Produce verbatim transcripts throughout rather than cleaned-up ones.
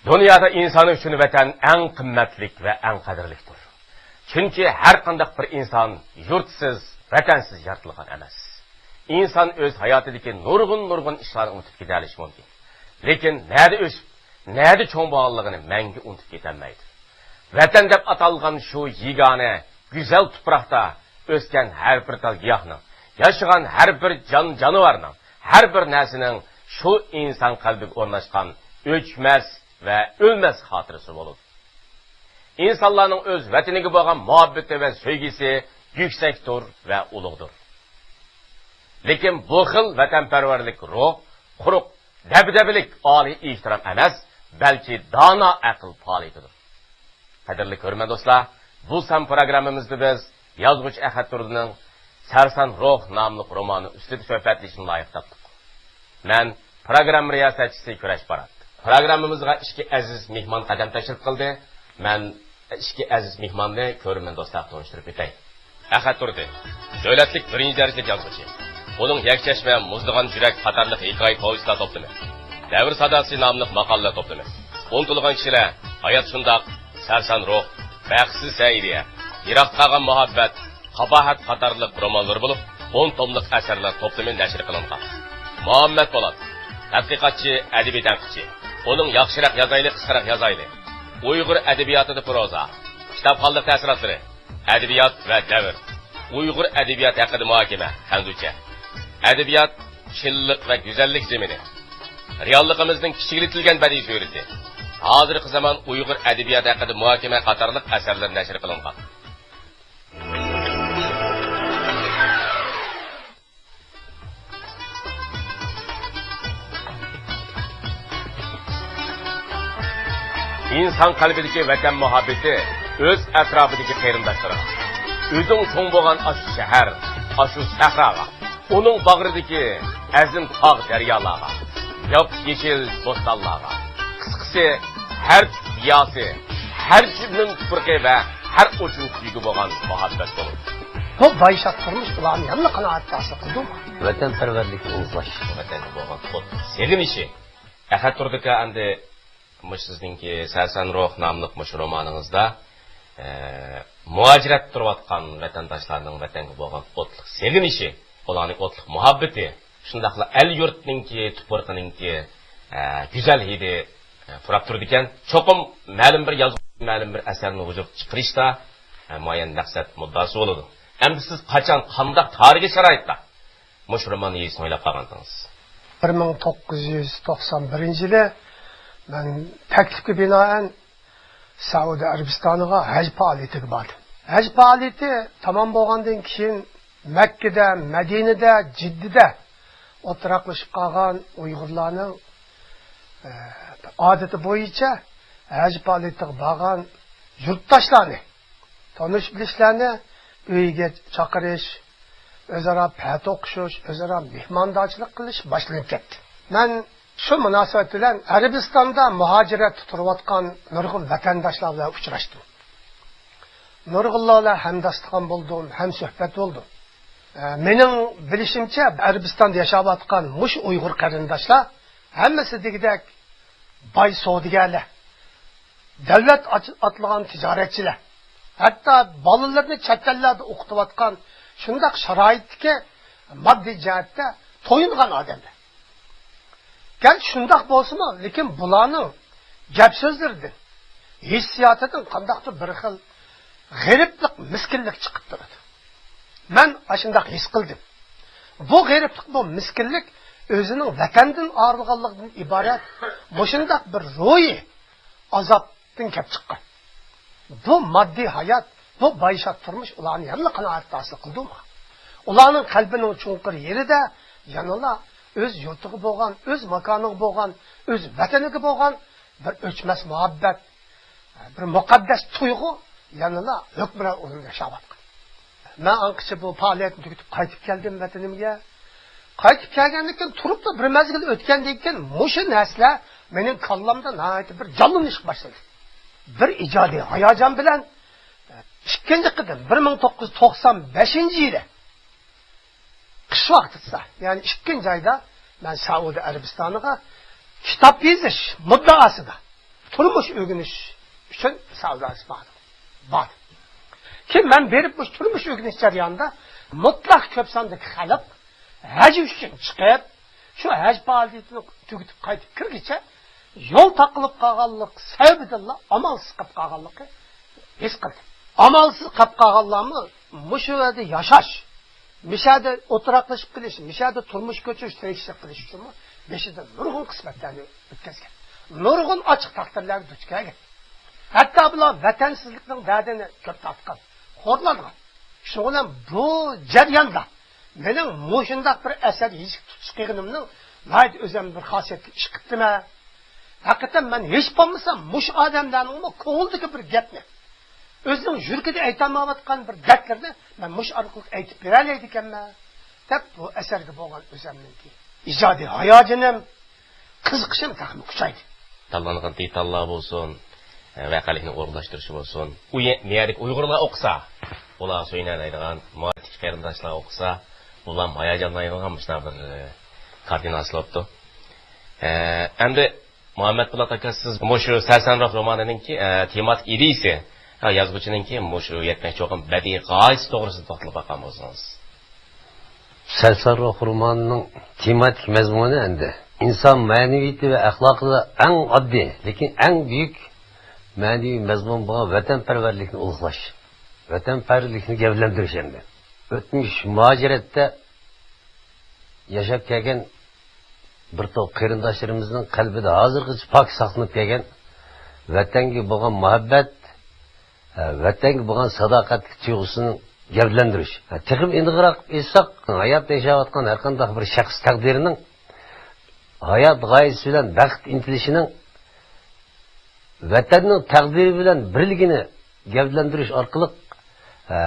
دۇنيادا ئىنسان ئۈچۈن ۋەتەن ئەڭ قىممەتلىك ۋە ئەڭ قەدىرلىكتۇر. چۈنكى ھەر قانداق بىر ئىنسان يۇرتسىز، ۋەتەنسىز يارىتىلغان ئەمەس. ئىنسان ئۆز ھاياتىدىكى نۇرغۇن-نۇرغۇن ئىشلارنى ئۇنتۇپ كېتەلىشى مۇمكىن. لېكىن نەدە ئۆسۈپ، نەدە چوڭ بولغانلىقىنى مەڭگۈ ئۇنتۇپ كېتەلمەيدۇ. ۋەتەن دەپ ئاتالغان شۇ يېگانە گۈزەل تۇپراقتا ئۆسكەن ھەر بىر تال گىياھنىڭ، ياشىغان ھەر بىر جان-جانىۋارنىڭ، ھەر بىر نەرسىنىڭ شۇ ئىنسان قەلبىگە ئورناشقان ئۆچمەس ۋە ئۆلمەس خاتىرىسى بولىدۇ. ئىنسانلارنىڭ ئۆز ۋەتىنىگە بولغان مۇھەببىتى ۋە سۆيگۈسى يۈكسەكتۇر ۋە ئۇلۇغدۇر. لېكىن بۇ خىل ۋەتەنپەرۋەرلىك روھ قۇرۇق دەبدەبىلىك ئالىي ئېھتىرام ئەمەس، بەلكى دانا ئەقىل پائالىيىتىدۇر. قەدىرلىك كۆرۈرمەن دوستلار، بۇ سان پروگراممىمىزدا بىز يازغۇچى ئەخەت تۇردىنىڭ سەرسان روھ ناملىق رومانى ئۈستىدە سۆھبەتلىشىشنى لايىق تاپتۇق. مەن پروگرامما رىياسەتچىسى كۈرەش بارات. پروگراممىمىزغا ئىككى ئەزىز مېھمان قەدەم تەشرىپ قىلدى. مەن ئىككى ئەزىز مېھماننى كۆرۈرمەن دوستلارغا تونۇشتۇرۇپ ئۆتەي. ئەخەت تۇردى، دۆلەتلىك بىرىنچى دەرىجىلىك يازغۇچى. ئۇنىڭ يەكچە چەشمە، مۇزلىغان يۈرەك قاتارلىق ھېكايە پوۋېستلار توپلىمى، دەۋر ساداسى ناملىق ماقالىلەر توپلىمى، ئۇنتۇلغان كىشىلەر، ھايات شۇنداق، سەرسان روھ، بەختسىز سەئىدىيە، يىراقتا قالغان مۇھەببەت، قاباھەت قاتارلىق رومانلىرى بولۇپ، ئون توملۇق ئەسەرلەر توپلىمى نەشر قىلىنغان. مۇھەممەت پولات، تەتقىقاتچى، ئەدەبىي تەنقىدچى. ئۇنىڭ ياخشىراق يازايلى، قىسقىراق يازايلى. ئۇيغۇر ئەدەبىياتىدا پروزا، كىتابخانلىق تەسىراتلىرى، ئەدەبىيات ۋە دەۋر، ئۇيغۇر ئەدەبىياتى ھەققىدە مۇھاكىمە، خەنزۇچە. ئەدەبىيات، چىنلىق ۋە گۈزەللىك زېمىنى، رېئاللىقىمىزنىڭ كىچىكلىتىلگەن بەدىئىي سۈرىتى، ھازىرقى زامان ئۇيغۇر ئەدەبىياتى ھەققىدە مۇھاكىمە قاتارلىق ئەسەرلەر نەشر قىلىنغان. ئىنسان قەلبىدىكى ۋەتەن مۇھەببىتى ئۆز ئەتراپىدىكى قېرىنداشلىرىغا، ئۆزۈڭ چوڭ بولغان ئاشۇ شەھەر، ئاشۇ سەھراغا، ئۇنىڭ باغرىدىكى ئەزىم تاغ دەريالارغا، ياپيېشىل بوستانلارغا، قىسقىسى، ھەر تۈپ گىياسى، ھەر چىۋىن تۇپرىقى ۋە ھەر ئوچۇن سۈيىگە بولغان مۇھەببەت بولىدۇ. بۇ بايشات تۇرمۇش ئۇلارنى يەنىلا قانائەت ھاسىل قىلدىمۇ؟ ۋەتەنپەرۋەرلىكنى ئۇلۇغلاش. ۋەتەنگە بولغان ئوتلۇق سېغىنىشى. ئەخەت تۇردى ئاكا، ئەمدى مۇشۇ سىزنىڭكى سەرسان روھ ناملىق مۇشۇ رومانىڭىزدا، ئە، مۇھاجىرەتتە تۇرۇۋاتقان ۋەتەنداشلارنىڭ ۋەتەنگە بولغان ئوتلۇق سېغىنىشى، ئۇلارنىڭ ئوتلۇق مۇھەببىتى، شۇنداقلا ئەل يۇرتنىڭكى، تۇپرىقىنىڭكى، ئە، گۈزەل ھىدى، ئە، پۇراپ تۇرىدىكەن. چوقۇم مەلۇم بىر يازغۇچى مەلۇم بىر ئەسەرنى ۋۇجۇدقا چىقىرىشتا، ئە، مۇئەييەن مەقسەت مۇددىئاسى بولىدۇ. ئەمدى سىز قاچان، قانداق تارىخىي شارائىتتا مۇشۇ روماننى يېزىشنى ئويلاپ قالغانتىڭىز؟ بىر مىڭ توققۇز يۈز توقسان بىرىنچى يىلى مەن تەكلىپكە بىنائەن سەئۇدى ئەرەبىستانىغا ھەج پائالىيىتىگە باردىم. ھەج پائالىيىتى تامام بولغاندىن كېيىن، مەككىدە، مەدىنىدە، جىددىدە ئولتۇراقلىشىپ قالغان ئۇيغۇرلارنىڭ، ئە، ئادىتى بويىچە ھەج پائالىيىتىگە بارغان يۇرتداشلارنى، تونۇش بىلىشلەرنى ئۆيىگە چاقىرىش، ئۆزئارا پەتە ئوقۇشۇش، ئۆزئارا مېھماندارچىلىق قىلىش باشلىنىپ كەتتى. مەن شۇ مۇناسىۋەت بىلەن ئەرەبىستاندا مۇھاجىرەتتە تۇرۇۋاتقان نۇرغۇن ۋەتەنداشلار بىلەن ئۇچراشتىم. نۇرغۇنلار بىلەن ھەمداستىخان بولدۇم، ھەمسۆھبەت بولدۇم. ئە، مېنىڭ بىلىشىمچە، ئەرەبىستاندا ياشاۋاتقان مۇشۇ ئۇيغۇر قېرىنداشلار ھەممىسى دېگۈدەك باي سودىگەرلەر، دەۋلەت ئاچ-، ئاتلىغان تىجارەتچىلەر، ھەتتا بالىلىرىنى چەت ئەللەردە ئوقۇتۇۋاتقان شۇنداق شارائىتتىكى ماددىي جەھەتتە تويۇنغان ئادەملەر. گەرچە شۇنداق بولسىمۇ، لېكىن بۇلارنىڭ گەپ سۆزلىرىدىن، ھېسسىياتىدىن قانداقتۇر بىر خىل غېرىبلىق، مىسكىنلىك چىقىپ تۇرىدۇ. مەن ئاشۇنداق ھېس قىلدىم. بۇ غېرىبلىق، بۇ مىسكىنلىك ئۆزىنىڭ ۋەتەندىن ئايرىلغانلىقىدىن ئىبارەت مۇشۇنداق بىر روھىي ئازابتىن كەپ چىققان. بۇ ماددىي ھايات، بۇ بايشات تۇرمۇش ئۇلارنى يەنىلا قانائەت ھاسىل قىلدىمۇ؟ ئۇلارنىڭ قەلبىنىڭ چوڭقۇر يېرىدە يەنىلا ئۆز يۇرتىغا بولغان، ئۆز ماكانىغا بولغان، ئۆز ۋەتىنىگە بولغان بىر ئۆچمەس مۇھەببەت، بىر مۇقەددەس تۇيغۇ يەنىلا ھۆكۈمران ئورۇندا ياشاۋاتقان. مەن ئاڭقىچە بۇ پائالىيەتنى تۈگىتىپ قايتىپ كەلدىم ۋەتىنىمگە. قايتىپ كەلگەندىن كېيىن، تۇرۇپلا بىر مەزگىل ئۆتكەندىن كېيىن، مۇشۇ نەرسىلەر مېنىڭ كاللامدا ناھايىتى بىر جانلىنىشقا باشلىدى. بىر ئىجادىي ھاياجان بىلەن، ئىككىنچى قېتىم بىر مىڭ توققۇز يۈز توقسان بەشىنچى يىلى قىش ۋاقتىدا، يەنى ئىككىنچى ئايدا مەن سەئۇدى ئەرەبىستانىغا كىتاب يېزىش مۇددىئاسىدا تۇرمۇش ئۆگىنىش ئۈچۈن سەۋداسى بار. بار. كېيىن مەن بېرىپ مۇشۇ تۇرمۇش ئۆگىنىش جەريانىدا مۇتلەق كۆپ ساندىكى خەلق ھەج ئۈچۈن چىقىپ، شۇ ھەج پائالىيىتىنى تۈگىتىپ قايتىپ كىرگىچە يول تاقىلىپ قالغانلىق سەۋەبىدىنلا ئامالسىز قېلىپ قالغانلىقى ھېس قىلدىم. ئامالسىز قېلىپ قالغانلارمۇ مۇشۇ يەردە ياشاش، مۇشۇ يەردە ئولتۇراقلىشىپ قېلىش، مۇشۇ يەردە تۇرمۇش كۆچۈرۈش، تىرىكچىلىك قىلىش ئۈچۈنمۇ بېشىدىن نۇرغۇن قىسمەتلەرنى ئۆتكۈزگەن. نۇرغۇن ئاچچىق تەقدىرلەرگە دۇچ كەلگەن. ھەتتا بۇلار ۋەتەنسىزلىكنىڭ دەردىنى كۆپ تارتقان، خورلانغان. شۇنىڭ بىلەن بۇ جەرياندا مېنىڭ مۇشۇنداق بىر ئەسەر يېزىپ تۇتۇش قىلغىنىمنىڭ ناھايىتى ئۆزۈم بىر خاسىيەتلىك ئىش قىپتىمەن. ھەقىقەتەن مەن ھېچ بولمىسا مۇشۇ ئادەملەرنىڭمۇ كۆڭلىدىكى بىر گەپنى، ئۆزىنىڭ يۈرىكىدە ئېيتالمايۋاتقان بىر دەردلىرىنى مەن مۇشۇ ئارقىلىق ئېيتىپ بېرەلەيدىكەنمەن، دەپ بۇ ئەسەرگە بولغان ئۆزەمنىڭكى ئىجادىي ھاياجىنىم، قىزىقىشىم تېخىمۇ كۈچەيدى. تاللانغان دېتاللار بولسۇن، ۋەقەلىكنى ئورۇنلاشتۇرۇشى بولسۇن، ئۇ يە-، نېرىدىكى ئۇيغۇرلار ئوقۇسا، ئۇلار سۆيۈنەلەيدىغان، مۇھەببەتتىكى قېرىنداشلار ئوقۇسا، ئۇلار ھاياجانلىنىدىغان مۇشۇنداق بىر، ئە، كارتىنا ھاسىل بوپتۇ. ئە، ئەمدى مۇھەممەت پولات ئاكا، سىز مۇشۇ سەرسانراق رومانىنىڭكى، ئە، تېماتىك ئىدىيىسى، ھە، يازغۇچىنىڭكى مۇشۇ يەتمەكچى بولغان بەدىئىي غايىسى توغرىسىدا توختىلىپ باققان بولسىڭىز. سەرسانراق رومانىنىڭ تېماتىك مەزمۇنى ئەمدى ئىنسان مەنىۋىيىتى ۋە ئەخلاقىدا ئەڭ ئاددىي، لېكىن ئەڭ بۈيۈك مەنىۋى مەزمۇن بولغان ۋەتەنپەرۋەرلىكنى ئۇلۇغلاش، ۋەتەنپەرۋەرلىكنى گەۋدىلەندۈرۈش ئەمدى. ئۆتمۈش مۇھاجىرەتتە ياشاپ كەلگەن بىر توپ قېرىنداشلىرىمىزنىڭ قەلبىدە ھازىرغىچە پاك ساقلىنىپ كەلگەن ۋەتەنگە بولغان مۇھەببەت، ۋەتەنگە بولغان ساداقەتلىك تۇيغۇسىنى گەۋدىلەندۈرۈش. تېخىمۇ ئېنىقراق ئېيتساق، ھاياتتا ياشاۋاتقان ھەرقانداق بىر شەخس تەقدىرىنىڭ ھايات غايىسى بىلەن بەخت ئىنتىلىشىنىڭ ۋەتەننىڭ تەقدىرى بىلەن بىرلىكىنى گەۋدىلەندۈرۈش ئارقىلىق، ئە،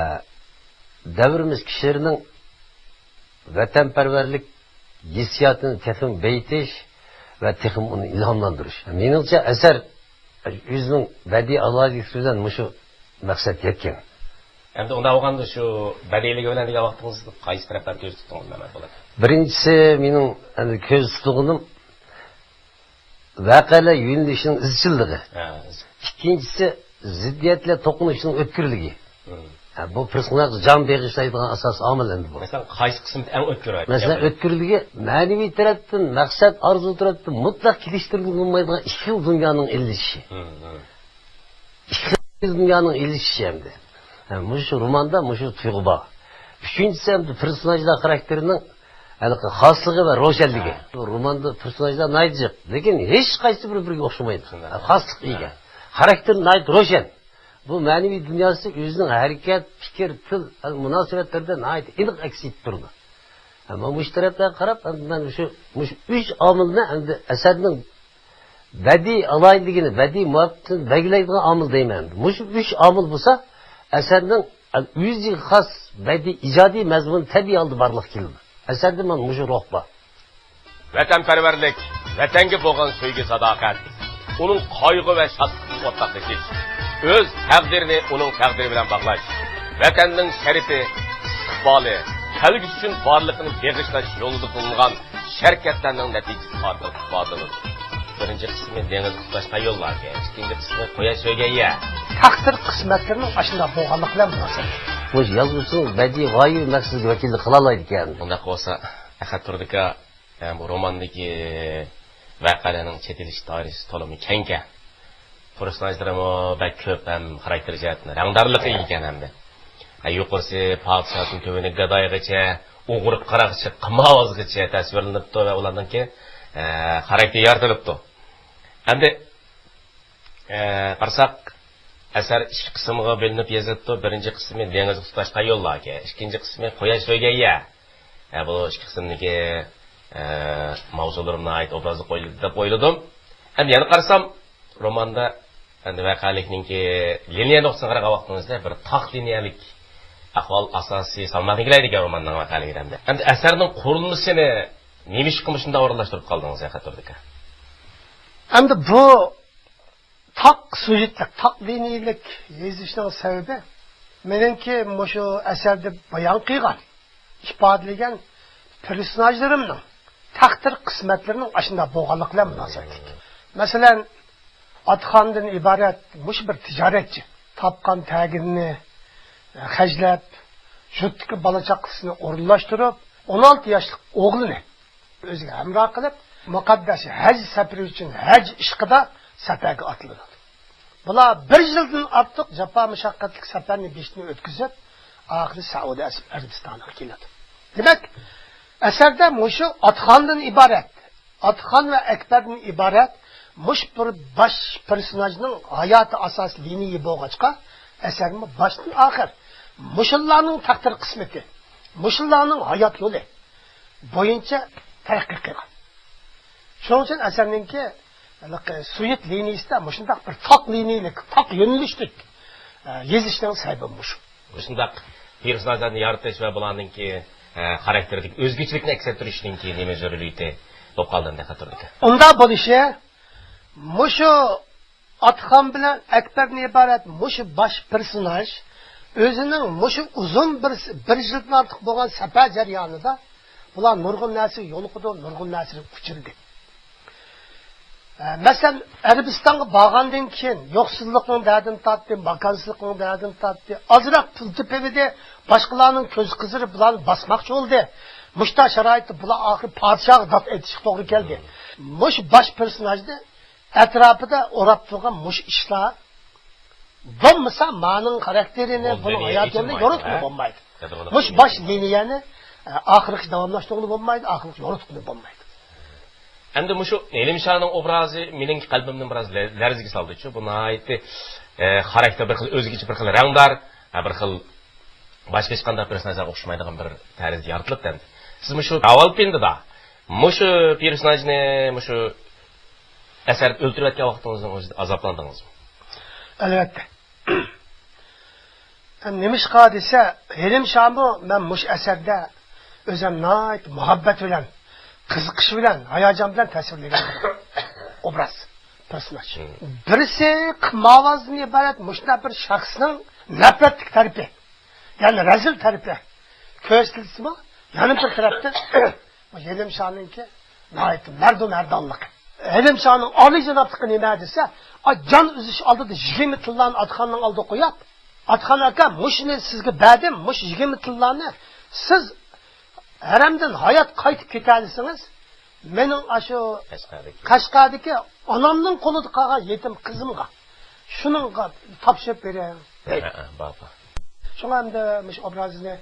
دەۋرىمىز كىشىلىرىنىڭ ۋەتەنپەرۋەرلىك ھېسسىياتىنى تېخىمۇ بېيىتىش ۋە تېخىمۇ ئۇنى ئىلھاملاندۇرۇش. مېنىڭچە، ئەسەر ئۆزىنىڭ بەدىئىي ئالاھىدىلىكى بىلەن مۇشۇ مەقسەتكە يەتكەن. ئەمدى ئۇنداق بولغاندا، شۇ بەدىئىيلىكى بىلەن دېگەن ۋاقتىڭىزدا قايسى تەرەپلەرنى كۆزدە تۇتتىڭىز، مەمەت پولات؟ بىرىنچىسى، مېنىڭ ئەمدى كۆزدە تۇتقىنىم ۋەقەلەر يۆنىلىشىنىڭ ئىزچىللىقى. ھە، ئىزچىل. ئىككىنچىسى، زىددىيەتلەر توقۇنۇشىنىڭ ئۆتكۈرلۈكى. مم. ھە، بۇ پېرسوناژغا جان بېغىشلايدىغان ئاساسىي ئامىل ئەمدى بۇ. مەسىلەن، قايسى قىسمى ئەڭ ئۆتكۈر؟ مەسىلەن، ئۆتكۈرلۈكى مەنىۋى تەرەپتىن، مەقسەت، ئارزۇ تەرەپتىن مۇتلەق كېلىشتۈرگىلى بولمايدىغان ئىككى خىل دۇنيانىڭ ئېلىشىشى. مم، مم. ئىككى خىل دۇنيانىڭ ئېلىشىشى ئەمدى. ھە، مۇشۇ روماندا مۇشۇ تۇيغۇ بار. ئۈچىنچىسى ئەمدى پېرسوناژلار خاراكتېرىنىڭ ھېلىقى خاسلىقى ۋە روشەنلىكى. ھە. روماندا پېرسوناژلار ناھايىتى جىق، لېكىن ھېچقايسىسى بىر-بىرىگە ئوخشىمايدۇ. شۇنداق. خاسلىققا ئىگە. ھە. خاراكتېرى ناھايىتى روشەن. بۇ مەنىۋى دۇنياسى ئۆزىنىڭ ھەرىكەت، پىكىر، تىل، مۇناسىۋەتلىرىدە ناھايىتى ئېنىق ئەكس ئېتىپ تۇرىدۇ. ھە، مانا مۇشۇ تەرەپلەرگە قاراپ، ئەمدى مەن مۇشۇ، مۇشۇ ئۈچ ئامىلنى ئەمدى ئەسەرنىڭ بەدىئىي ئالاھىدىلىكىنى، بەدىئىي مۇۋەپپەقىيىتىنى بەلگىلەيدىغان ئامىل دەيمەن. مۇشۇ ئۈچ ئامىل بولسا، ئەسەرنىڭ ئۆزىگە خاس بەدىئىي ئىجادىي مەزمۇنى تەبىئىي ھالدا بارلىققا كېلىدۇ. ئەسەردە مانا مۇشۇ روھ بار. ۋەتەنپەرۋەرلىك، ۋەتەنگە بولغان سۆيگۈ-ساداقەت، ئۇنىڭ قايغۇ ۋە شادلىقىدىن ئورتاقلىشىش، ئۆز تەقدىرىنى ئۇنىڭ تەقدىرى بىلەن باغلاش، ۋەتەننىڭ شەرىپى، ئىستىقبالى، كەلگۈسى ئۈچۈن بارلىقىنى بېغىشلاش يولىدا قىلىنغان شەرىكەتلەرنىڭ نەتىجىسى ئارقىلىق ئىپادىلىنىدۇ. بىرىنچى قىسمى دېڭىزغا تۇتاشقان يوللاركەن، ئىككىنچى قىسمى قۇياش سۆيگەن يەر. تەقدىر قىسمەتلىرىنىڭ ئاشۇنداق بولغانلىقى بىلەن مۇناسىۋەتلىك. مۇشۇ يازغۇچىنىڭ بەدىئىي غايىۋى مەقسىتىگە ۋەكىللىك قىلالايدىكەن. ئۇنداق بولسا، ئەخەت تۇردى ئاكا، بۇ روماندىكى ۋەقەلەرنىڭ چېتىلىش دائىرىسى تولىمۇ كەڭكەن. پېرسوناژلىرىمۇ بەك كۆپ ھەم خاراكتېر جەھەتتىن رەڭدارلىققا ئىگە ئىكەن ھەمدە. ھە، يۇقىرىسى پادىشاھتىن تۆۋىنى گادايغىچە، ئوغرى قاراقچى قىمارۋازغىچە تەسۋىرلىنىپتۇ ۋە ئۇلارنىڭكى، ئە، خاراكتېرى يارىتىلىپتۇ. ئەمدى، ئە، قارىساق، ئەسەر ئىككى قىسىمغا بۆلۈنۈپ يېزىلىپتۇ. بىرىنچى قىسمى دېڭىزغا تۇتاشقان يوللاركەن، ئىككىنچى قىسمى قۇياش سۆيگەن يەر. ھە، بۇ ئىككى قىسىمدىكى، ئە، ماۋزۇلىرىم ناھايىتى ئوبرازلىق قويۇلدى دەپ ئويلىدىم. ئەمدى يەنە قارىسام، روماندا ئەمدى ۋەقەلىكنىڭكى لىنىيە نۇقتىسىغا قارىغان ۋاقتىڭىزدا بىر تاق لىنىيەلىك ئەھۋال ئاساسىي سالماقنى ئىگىلەيدىكەن روماننىڭ ۋەقەلىكىدە ئەمدى. ئەمدى ئەسەرنىڭ قۇرۇلمىسىنى نېمىشقا مۇشۇنداق ئورۇنلاشتۇرۇپ قالدىڭىز، ئەخەت تۇردى ئاكا؟ ئەمدى بۇ تاق سۇژېتلىق، تاق لىنىيەلىك يېزىشنىڭ سەۋەبى مېنىڭكى مۇشۇ ئەسەردە بايان قىلغان، ئىپادىلىگەن پېرسوناژلىرىمنىڭ تەقدىر قىسمەتلىرىنىڭ ئاشۇنداق بولغانلىقى بىلەن مۇناسىۋەتلىك. مەسىلەن، ئاتخاندىن ئىبارەت مۇشۇ بىر تىجارەتچى. تاپقان تەگىنىنى خەجلەپ، يۇرتتىكى بالا-چاقىسىنى ئورۇنلاشتۇرۇپ، ئون ئالتە ياشلىق ئوغلىنى ئۆزىگە ھەمراھ قىلىپ، مۇقەددەس ھەج سەپىرى ئۈچۈن ھەج ئىشقىدا سەپەرگە ئاتلىنىدۇ. بۇلار بىر يىلدىن ئارتۇق جاپا-مۇشەققەتلىك سەپەرنى بېشىدىن ئۆتكۈزۈپ، ئاخىرى سەئۇدى ئەرەبىستانىغا كېلىدۇ. دېمەك، ئەسەردە مۇشۇ ئاتخاندىن ئىبارەت، ئاتخان ۋە ئەكبەردىن ئىبارەت مۇشۇ بىر باش پېرسوناژنىڭ ھاياتى ئاساسىي لىنىيە بولغاچقا، ئەسەرمۇ باشتىن ئاخىر مۇشۇلارنىڭ تەقدىر قىسمىتى، مۇشۇلارنىڭ ھايات يولى بويىچە تەرەققىي قىلغان. شۇنىڭ ئۈچۈن ئەسەرنىڭكى ھېلىقى سيۇژېت لىنىيىسىدە مۇشۇنداق بىر تاق لىنىيىلىك، تاق يۆنىلىشلىك، ئە، يېزىشنىڭ سەۋەبى مۇشۇ. مۇشۇنداق پېرسوناژلارنى يارىتىش ۋە بۇلارنىڭكى، ئە، خاراكتېرىدىكى ئۆزگىچىلىكنى ئەكس ئەتتۈرۈشنىڭكى نېمە زۆرۈرىيىتى بولۇپ قالدى ئەمدى خەتتىدىكى؟ ئۇنداق بولۇشى، مۇشۇ ئاتخان بىلەن ئەكبەردىن ئىبارەت مۇشۇ باش پېرسوناژ ئۆزىنىڭ مۇشۇ ئۇزۇن بىر، بىر يىلدىن ئارتۇق بولغان سەپەر جەريانىدا بۇلار نۇرغۇن نەرسىگە يولۇقىدۇ، نۇرغۇن نەرسىگە ئۇچرىدى. ئە، مەسىلەن، ئەرەبىستانغا بارغاندىن كېيىن يوقسۇزلۇقنىڭ دەردىنى تارتتى، ماكانسىزلىقنىڭ دەردىنى تارتتى. ئازراق پۇل تېپىۋىدى، باشقىلارنىڭ كۆزى قىزىرىپ، بۇلارنى باسماقچى بولدى. مۇشۇنداق شارائىتتا بۇلار ئاخىرى پادىشاھقا داد ئېيتىشقا توغرا كەلدى. مۇشۇ باش پېرسوناژنى ئەتراپىدا ئوراپ تۇرغان مۇشۇ ئىشلار بولمىسا، مانىڭ خاراكتېرىنى، بۇنىڭ ھايات يولىنى يورۇتقىلى بولمايدۇ. مۇشۇ باش لىنىيەنى، ئە، ئاخىرغىچە داۋاملاشتۇرغىلى بولمايدۇ، ئاخىرغىچە يورۇتقىلى بولمايدۇ. ئەمدى مۇشۇ ھېلىمشانىڭ ئوبرازى مېنىڭ قەلبىمنى بىراز لە-، لەرزىگە سالدى. چۈنكى بۇ ناھايىتى، ئە، خاراكتېر بىر خىل ئۆزگىچە، بىر خىل رەڭدار، ھە، بىر خىل باشقا ھېچقانداق پېرسوناژلارغا ئوخشىمايدىغان بىر تەرزدە يارىتىلىپتۇ ئەمدى. سىز مۇشۇ راۋالپىندىدا مۇشۇ پېرسوناژنى مۇشۇ ئەسەردە ئۆلتۈرۈۋەتكەن ۋاقتىڭىزنىڭ ئۆزىدە ئازابلاندىڭىزمۇ؟ ئەلۋەتتە. نېمىشقا دېسە، ھېلىمشانمۇ مەن مۇشۇ ئەسەردە ئۆزۈم ناھايىتى مۇھەببەت بىلەن، قىزىقىش بىلەن، ھاياجان بىلەن تەسۋىرلىگەن ئوبراز، پېرسوناژ. مم. بىرسى قىمارۋازدىن ئىبارەت مۇشۇنداق بىر شەخسنىڭ نەپرەتلىك تەرىپى، يەنى رەزىل تەرىپى كۆرسىتىلسىمۇ، يەنە بىر تەرەپتىن بۇ ھېلىمشاننىڭكى ناھايىتى مەردۇ مەردانلىقى. ھېلىمشاننىڭ ئالىيجانابلىقى نېمە دېسە، ئا، جان ئۈزۈش ئالدىدا يىگىرمە تىللانى ئاتخاننىڭ ئالدىغا قويۇپ، ئاتخان ئاكا، مۇشۇنى سىزگە بەردىم، مۇشۇ يىگىرمە تىللانى سىز ھەرەمدىن ھايات قايتىپ كېتەلىسىڭىز، مېنىڭ ئاشۇ قەشقەردىكى، قەشقەردىكى ئانامنىڭ قولىدا قالغان يېتىم قىزىمغا، شۇنىڭغا تاپشۇرۇپ بېرىڭ، دەيدۇ. ھە، ھە، بار، بار. شۇڭا ئەمدى مۇشۇ ئوبرازنى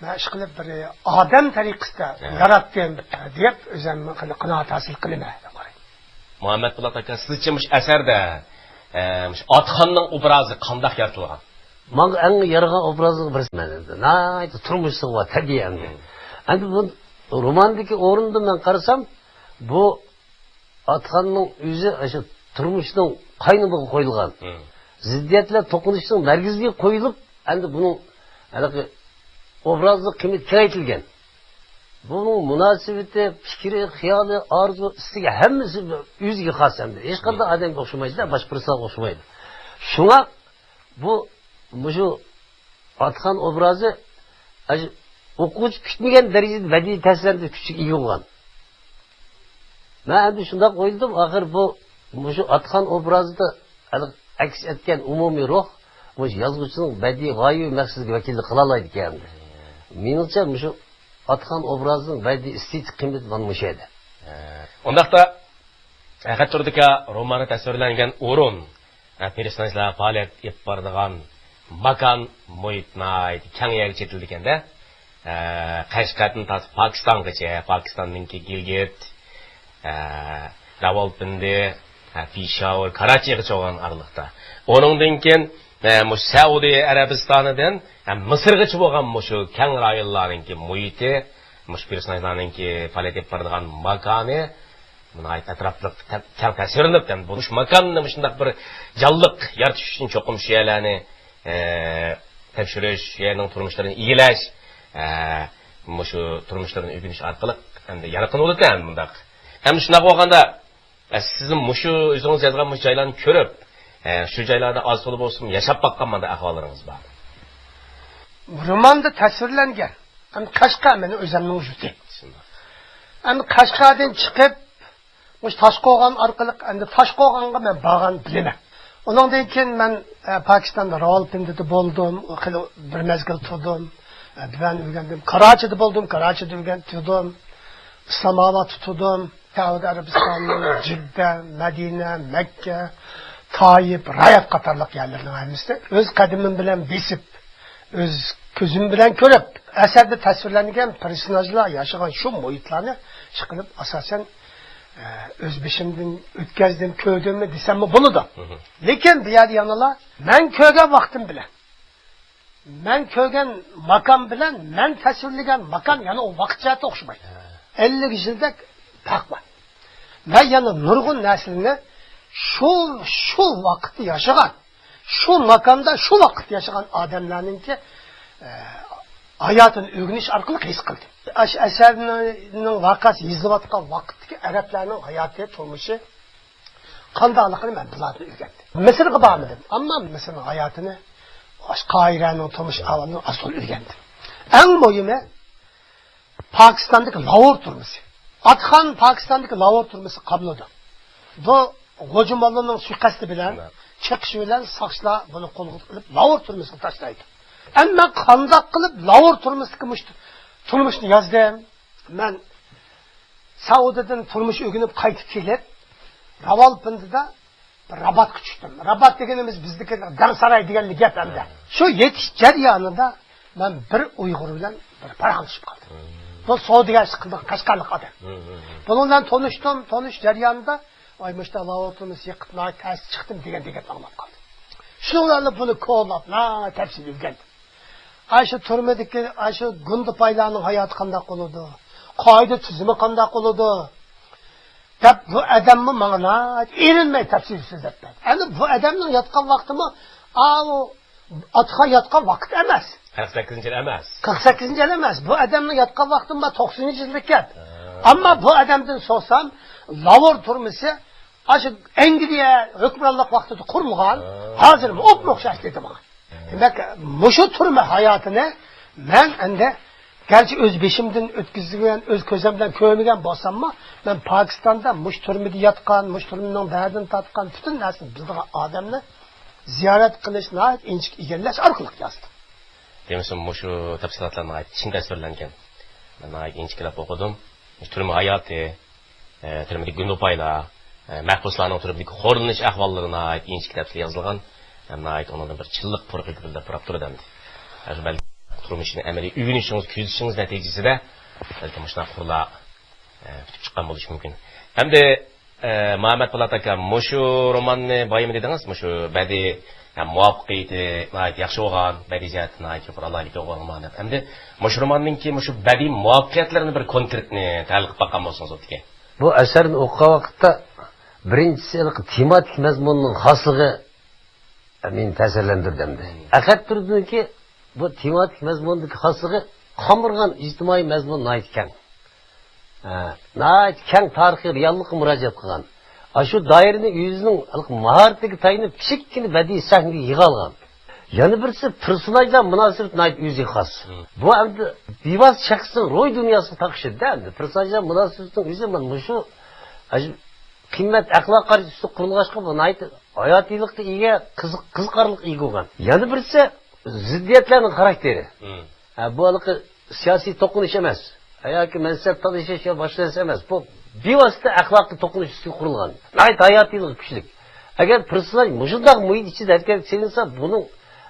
مەن ئىشقىلىپ بىر ئادەم تەرىقىسىدە، ھە، ياراتتىم دەپ ئۆزۈم قانا-، قانائەت ھاسىل قىلىمەن دەپ قارايمەن. مۇھەممەد پولات ئاكا، سىزچە مۇشۇ ئەسەردە، ئە، مۇشۇ ئاتخاننىڭ ئوبرازى قانداق يارىتىلغان؟ ماڭا ئەڭ يارىغان ئوبرازلىق بىرسى مەن ئەمدى. ناھايىتى تۇرمۇشلۇق ۋە تەبىئىي ئەمدى. مم. ئەمدى بۇ روماندىكى ئورۇندا مەن قارىسام، بۇ ئاتخاننىڭ ئۆزى ئاشۇ تۇرمۇشنىڭ قاينىمىغا قويۇلغان. مم. زىددىيەتلەر توقۇنۇشنىڭ مەركىزىگە قويۇلۇپ، ئەمدى بۇنىڭ ھېلىقى ئوبرازلىق قىممىتى كېڭەيتىلگەن. بۇنىڭ مۇناسىۋىتى، پىكرى، خىيالى، ئارزۇ، ئىستىكى ھەممىسى ئۆزىگە خاس ئەمدى. ھېچقانداق ئادەمگە ئوخشىمايدۇ، باشقا بىرسىگە ئوخشىمايدۇ. شۇڭا بۇ، مۇشۇ ئاتخان ئوبرازى ئاشۇ ئوقۇغۇچى كۈتمىگەن دەرىجىدە بەدىئىي تەسىراتى كۈچكە ئىگە بولغان. مەن ئەمدى شۇنداق ئويلىدىم، ئاخىر بۇ، مۇشۇ ئاتخان ئوبرازىدا ئەكس ئەتكەن ئومۇمىي روھ مۇشۇ يازغۇچىنىڭ بەدىئىي غايىۋى مەقسىتىگە ۋەكىللىك قىلالايدىكەن. مېنىڭچە، مۇشۇ ئاتخان ئوبرازىنىڭ بەدىئىي ئېستېتىك قىممىتى مانا مۇشۇ يەردە. ئۇنداقتا، خەتتۇردىكا رومانى تەسۋىرلەنگەن ئورۇن، ھە، پېرسوناژلار پائالىيەت ئېلىپ بارىدىغان ماكان، مۇھىت ناھايىتى كەڭ يەرگە چېتىلىدىكەن-دە. ھە، قەشقەردىن تارتىپ پاكىستانغىچە، پاكىستاننىڭكى گىلگىت، ھە، راۋالپىندى، ھە، پېشاۋۇر، كاراچىغىچە بولغان ئارىلىقتا. ئۇنىڭدىن كېيىن، ھە، مۇشۇ سەئۇدى ئەرەبىستانىدىن، ھە، مىسىرغىچە بولغان مۇشۇ كەڭ رايونلارنىڭكى مۇھىتى، مۇشۇ پېرسوناژلارنىڭكى پائالىيەت ئېلىپ بارىدىغان ماكانى، ناھايىتى ئەتراپلىق تەپ-، كەڭ تەسۋىرلىنىپ، يەنى بۇ مۇشۇ ماكاننى مۇشۇنداق بىر جانلىق يارىتىش ئۈچۈن چوقۇم شۇ يەرلەرنى، ئە، تەكشۈرۈش، شۇ يەرنىڭ تۇرمۇشلىرىنى ئىگىلەش، ئە، مۇشۇ تۇرمۇشلىرىنى ئۆگىنىش ئارقىلىق ئەمدى يارقىن بولىدۇ ئەمدى مۇنداق. ئەمدى شۇنداق بولغاندا، ئە، سىزمۇ مۇشۇ ئۆزىڭىز يازغان مۇشۇ جايلارنى كۆرۈپ، ئە، شۇ جايلاردا ئاز تولا بولسىمۇ ياشاپ باققان مانداق ئەھۋاللىرىڭىز بار؟ روماندا تەسۋىرلەنگەن. ئەمدى قەشقەر مېنىڭ ئۆزۈمنىڭ يۇرتى. شۇنداق. ئەمدى قەشقەردىن چىقىپ، مۇشۇ تاشقوغان ئارقىلىق، ئەمدى تاشقوغانغا مەن بارغان بىلىمەن. ئۇنىڭدىن كېيىن مەن، ئە، پاكىستاندا راۋالپىندىدا بولدۇم، خېلى بىر مەزگىل تۇردۇم. ئە، دىۋان ئۆگەندىم. كاراچىدا بولدۇم، كاراچىدا ئۆگەن-، تۇردۇم. ئىسلامئابادتا تۇردۇم. سەئۇدى ئەرەبىستاننىڭ جىددە، مەدىنە، مەككە، تايىپ، رايات قاتارلىق يەرلەرنىڭ ھەممىسىنى ئۆز قەدىمىم بىلەن بېسىپ، ئۆز كۆزۈم بىلەن كۆرۈپ، ئەسەردە تەسۋىرلەنگەن پېرسوناژلار ياشىغان شۇ مۇھىتلارنى ئىشقىلىپ ئاساسەن، ئە، ئۆز بېشىمدىن ئۆتكەزدىم، كۆردۈممۇ دېسەممۇ بولىدۇ. مھم. لېكىن بۇ يەردە يەنىلا مەن كۆرگەن ۋاقتىم بىلەن، مەن كۆرگەن ماكان بىلەن مەن تەسۋىرلىگەن ماكان يەنە ئۇ ۋاقىت جەھەتتە ئوخشىمايدۇ. ھە. ئەللىك يىلدەك پەرق بار. مەن يەنە نۇرغۇن نەرسىلەرنى شۇ، شۇ ۋاقىتتا ياشىغان، شۇ ماكاندا، شۇ ۋاقىتتا ياشىغان ئادەملەرنىڭكى، ئە، ھاياتىنى ئۆگىنىش ئارقىلىق ھېس قىلدىم. ئاشۇ ئەسەرنىڭ ۋەقەسى يېزىلىۋاتقان ۋاقىتتىكى ئەرەبلەرنىڭ ھاياتى، تۇرمۇشى قانداقلىقىنى مەن بۇلاردىن ئۆگەندىم. مىسىرغا بارمىدىم، ئەمما مىسىرنىڭ ھاياتىنى، قاھىرەنىڭ تۇرمۇش ئەھۋالىنى ئاز تولا ئۆگەندىم. ئەڭ مۇھىمى، پاكىستاندىكى لاھور تۈرمىسى. ئاتخان پاكىستاندىكى لاھور تۈرمىسى قامىلىدۇ. بۇ غوجىماللىنىڭ سۇيىقەستى بىلەن، چېقىشى بىلەن ساقچىلار بۇنى قولغا ئېلىپ، لاھور تۈرمىسىگە تاشلايدۇ. ئەمما قانداق قىلىپ لاھور تۈرمىسىدىكى مۇشۇ تۇرمۇشنى يازدىم؟ مەن سەئۇدىدىن تۇرمۇش ئۆگىنىپ قايتىپ كېلىپ، راۋالپىندىدا بىر راباتقا چۈشتۈم. رابات دېگىنىمىز بىزدىكى دەڭساراي دېگەنلىك گەپ ئەمدى. شۇ يېتىش جەريانىدا مەن بىر ئۇيغۇر بىلەن بىر پاراڭلىشىپ قالدىم. بۇ سودىگەرچىلىك قىلىدىغان قەشقەرلىك ئادەم. بۇنىڭ بىلەن تونۇشتۇم. تونۇش جەريانىدا، «ئاي، مۇشۇنداق لاۋۇتىمىز يېقىپ ناھايىتى تەس چىقتىم» دېگەن، دېگەن ئاڭلاپ قالدىم. شۇنىڭ بىلەن بۇنى كولاپ، ناھايىتى تەپسىلىي ئۆگەندىم. ئاشۇ تۈرمىدىكى، ئاشۇ گۇندىپايلارنىڭ ھاياتى قانداق بولىدۇ؟ قائىدە تۈزۈمى قانداق بولىدۇ؟ دەپ، بۇ ئادەممۇ ماڭا ناھايىتى ئېرىنمەي تەپسىلىي سۆزلەپ بەردى. ئەمدى بۇ ئادەمنىڭ ياتقان ۋاقتىمۇ، ئاۋۇ ئاتخان ياتقان ۋاقىت ئەمەس. قىرىق سەككىزىنچى يىل ئەمەس. قىرىق سەككىزىنچى يىل ئەمەس. بۇ ئادەمنىڭ ياتقان ۋاقتىمۇ توقسىنىنچى يىلدىكى گەپ. ھە. ئەمما بۇ ئادەمدىن سورىسام، لاۋور تۈرمىسى ئاشۇ ئەنگلىيە ھۆكۈمرانلىق ۋاقتىدا قۇرۇلغان، ھە، ھازىرمۇ ئوپمۇ ئوخشاش دېدى ماڭا. ھە. دېمەك، مۇشۇ تۈرمە ھاياتىنى مەن ئەمدى گەرچە ئۆز بېشىمدىن ئۆتكۈزگەن، ئۆز كۆزۈم بىلەن كۆرمىگەن بولساممۇ، مەن پاكىستاندا مۇشۇ تۈرمىدە ياتقان، مۇشۇ تۈرمىنىڭ دەردىنى تارتقان، پۈتۈن نەرسىنى بىلىدىغان ئادەمنى زىيارەت قىلىش، ناھايىتى ئىنچىكە ئىگىلەش ئارقىلىق يازدىم. دېمىسىمۇ، مۇشۇ تەپسىلاتلار ناھايىتى چىن تەسۋىرلەنگەن. مەن ناھايىتى ئىنچىكىلەپ ئوقۇدۇم. مۇشۇ تۈرمە ھاياتى، ئە، تۈرمىدىكى گۇندىپايلار، ئە، مەھبۇسلارنىڭ تۈرمىدىكى خورلىنىش ئەھۋاللىرى ناھايىتى ئىنچىكە تەپسىلىي يازىلغان. ھەم ناھايىتى ئۇنىڭدىن بىر چىنلىق پۇرىقى بىلدۈرۈپ تۇرۇپ تۇرىدۇ ئەمدى. ھەر بەلكى تۇرمۇشىنى ئەمەلىي ئۆگىنىشىڭىز، كۆزىتىشىڭىز نەتىجىسىدە بەلكىم مۇشۇنداق قۇرلار، ئە، پۈتۈپ چىققان بولۇشى مۇمكىن. ئەمدى، ئە، مۇھەممەد پولات ئاكا، مۇشۇ روماننى بايىمى دېدىڭىز، مۇشۇ بەدىئىي، ھە، مۇۋەپپەقىيىتى ناھايىتى ياخشى بولغان، بەدىئىي جەھەتتە ناھايىتى يۇقىرى ئالاھىدىلىككە ئىگە بولغان رومان دەپ. ئەمدى مۇشۇ روماننىڭكى مۇشۇ بەدىئىي مۇۋەپپەقىيەتلىرىنى بىر كونكرېتنى تەلقىپ باققان بولسىڭىز بولىدىكەن. بۇ ئەسەرنى ئوقۇغان ۋاقىتتا بىرىنچىسى ھېلىقى تېماتىك مەزمۇننىڭ خاسلىقى مېنى تەسىرلەندۈردى ئەمدى. ئەخەت تۇردىنىڭكى بۇ تېماتىك مەزمۇندىكى خاسلىقى، قامرىغان ئىجتىمائىي مەزمۇن ناھايىتى كەڭ. ھە، ناھايىتى كەڭ تارىخىي رېئاللىققا مۇراجىئەت قىلغان. ئاشۇ دائىرىنى ئۆزىنىڭ ھېلىقى ماھارىتىگە تايىنىپ، كىچىككىنە بەدىئىي سەھنىگە يىغالغان. يەنە بىرسى، پېرسوناژلار مۇناسىۋىتى ناھايىتى ئۆزىگە خاس. مم. بۇ ئەمدى بىۋاسىتە شەخسنىڭ روھىي دۇنياسىغا تاقىشىدۇ-دە ئەمدى. پېرسوناژلار مۇناسىۋىتىنىڭ ئۆزى مانا مۇشۇ، ئاشۇ قىممەت ئەخلاق قارىشى ئۈستىدە قۇرۇلغاچقا، بۇ ناھايىتى ھاياتىيلىققا ئىگە، قىزىق-، قىزىقارلىققا ئىگە بولغان. يەنە بىرسى، زىددىيەتلەرنىڭ خاراكتېرى. مم. ھە، بۇ ھېلىقى سىياسىي توقۇنۇش ئەمەس. ھە، ياكى مەنسەپ تالىشىش يا باشقا نەرسە ئەمەس. بۇ بىۋاسىتە ئەخلاقىي توقۇنۇش ئۈستىگە قۇرۇلغان. ناھايىتى ھاياتىيلىقى كۈچلۈك. ئەگەر پېرسوناژ مۇشۇنداق مۇھىت ئىچىدە ھەرىكەتكە سېلىنسا، بۇنىڭ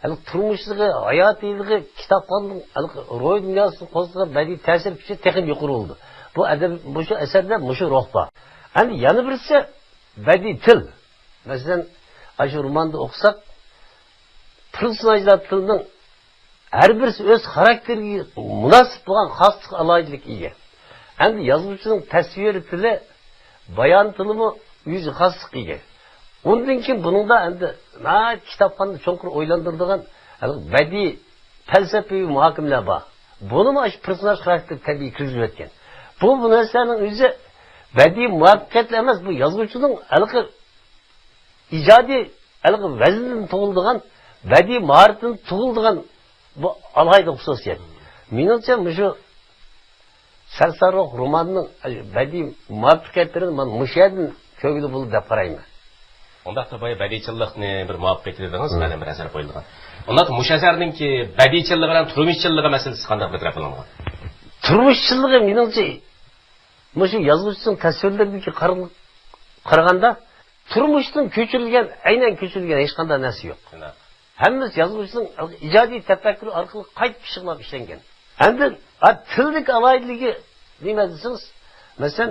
ھېلىقى تۇرمۇشلۇقى، ھاياتىيلىقى، كىتابخاننىڭ ھېلىقى روھىي دۇنياسىغا قوزغىغان بەدىئىي تەسىر كۈچى تېخىمۇ يۇقىرى بولىدۇ. بۇ ئەدەب، مۇشۇ ئەسەردە مۇشۇ روھ بار. ئەمدى يەنە بىرسى، بەدىئىي تىل. مەسىلەن، ئاشۇ روماندا ئوقۇساق، پېرسوناژلار تىلىنىڭ ھەر بىرسى ئۆز خاراكتېرىگە مۇناسىپ بولغان خاسلىق، ئالاھىدىلىككە ئىگە. ئەمدى يازغۇچىنىڭ تەسۋىر تىلى، بايان تىلىمۇ ئۆزىگە خاسلىققا ئىگە. ئۇندىن كېيىن بۇنىڭدا ئەمدى ناھايىتى كىتابخاننى چوڭقۇر ئويلاندۇرىدىغان ھېلىقى بەدىئىي پەلسەپىۋى مۇھاكىمىلەر بار. بۇنىمۇ ئاشۇ پېرسوناژ خاراكتېرى تەبىئىي كىرگۈزۈۋەتكەن. بۇ، بۇ نەرسىلەرنىڭ ئۆزى بەدىئىي مۇۋەپپەقىيەتلا ئەمەس، بۇ يازغۇچىنىڭ ھېلىقى ئىجادىي ھېلىقى ۋەزنىدىن تۇغۇلىدىغان، بەدىئىي ماھارىتىدىن تۇغۇلىدىغان بۇ ئالاھىدە خۇسۇسىيەت. مېنىڭچە، مۇشۇ سەرسانراۋ روماننىڭ بەدىئىي مۇۋەپپەقىيەتلىرىنى مانا مۇشۇ يەردىن كۆرگىلى بولىدۇ دەپ قارايمەن. ئۇنداقتا بايا بەدىئىيچىللىقنى بىر مۇۋەپپەقىيەت دېدىڭىز، مم. مەلۇم بىر ئەسەر قويۇلغان. ئۇنداقتا مۇشۇ ئەسەرنىڭكى بەدىئىيچىللىقى بىلەن تۇرمۇشچىللىقى مەسىلىسى قانداق بىر تەرەپ قىلىنغان؟ تۇرمۇشچىللىقى مېنىڭچە مۇشۇ يازغۇچىنىڭ تەسۋىرلىرىدىكى قار-، قارىغاندا تۇرمۇشتىن كۆچۈرۈلگەن، ئەينەن كۆچۈرۈلگەن ھېچقانداق نەرسە يوق. شۇنداق. ھەممىسى يازغۇچىنىڭ ئىجادىي تەپەككۇرى ئارقىلىق قايتا پىششىقلاپ ئىشلەنگەن. ئەمدى، ھە، تىلدىكى ئالاھىدىلىكى نېمە دېسىڭىز، مەسىلەن،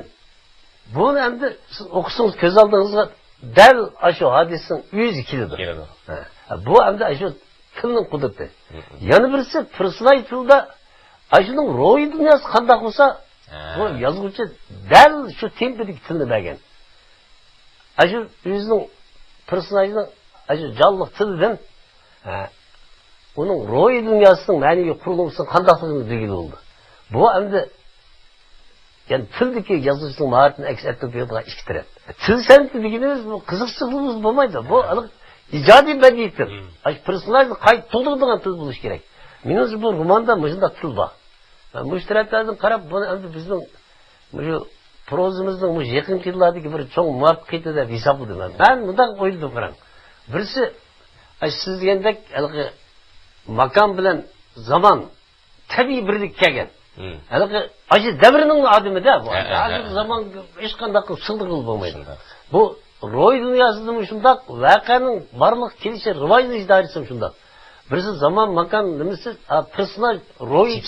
بۇنى ئەمدى سىز ئوقۇسىڭىز كۆز ئالدىڭىزغا دەل ئاشۇ ھادىسىنىڭ ئۆزى كېلىدۇ. كېلىدۇ. ھە، بۇ ئەمدى ئاشۇ تىلنىڭ قۇدرىتى. مم. يەنە بىرسى، پېرسوناژ تىلدا ئاشۇنىڭ روھىي دۇنياسى قانداق بولسا، ھە. بۇ يازغۇچى دەل شۇ تېمپىدىكى تىلنى بەرگەن. ئاشۇ ئۆزىنىڭ پېرسوناژنىڭ ئاشۇ جانلىق تىلىدىن، ھە، ئۇنىڭ روھىي دۇنياسىنىڭ مەنىۋى قۇرۇلمىسىنىڭ قانداقلىقىنى بىلگىلى بولىدۇ. بۇ ئەمدى، يەنى تىلدىكى يازغۇچىنىڭ ماھارىتىنى ئەكس ئەتتۈرۈپ بېرىدىغان ئىككى تەرەپ. تىل سەنئىتى دېگىنىمىز بۇ قىزىقچىلىقىمىز بولمايدۇ. بۇ ھېلىقى ئىجادىي بەدىئىي تىل. مم. ئاشۇ پېرسوناژنى قايتا تۇغدۇرىدىغان تىل بولۇشى كېرەك. مېنىڭچە بۇ روماندا مۇشۇنداق تىل بار. مەن مۇشۇ تەرەپلەردىن قاراپ، بۇنى ئەمدى بىزنىڭ مۇشۇ پروزىمىزنىڭ مۇشۇ يېقىنقى يىللاردىكى بىر چوڭ مۇۋەپپەقىيىتى دەپ ھېسابلىدىم مەن. مەن مۇنداق ئويلىدىم، قاراڭ. بىرسى، ئاشۇ سىز دېگەندەك، ھېلىقى ماكان بىلەن زامان تەبىئىي بىرلىككە كەلگەن. مم. ھېلىقى ئاشۇ دەۋرنىڭ ئادىمىدە بۇ. ھە، ھە، ھازىرقى ھە. زامان ھېچقانداق قىلىپ سىغدۇرغىلى بولمايدۇ. شۇنداق. بۇ روھىي دۇنياسىدىمۇ شۇنداق، ۋەقەنىڭ بارلىق كېلىشى، رىۋاجلىنىش دائىرىسىمۇ شۇنداق. بىرسى زامان، ماكان نېمىسى، ھە، پېرسوناژ روھىي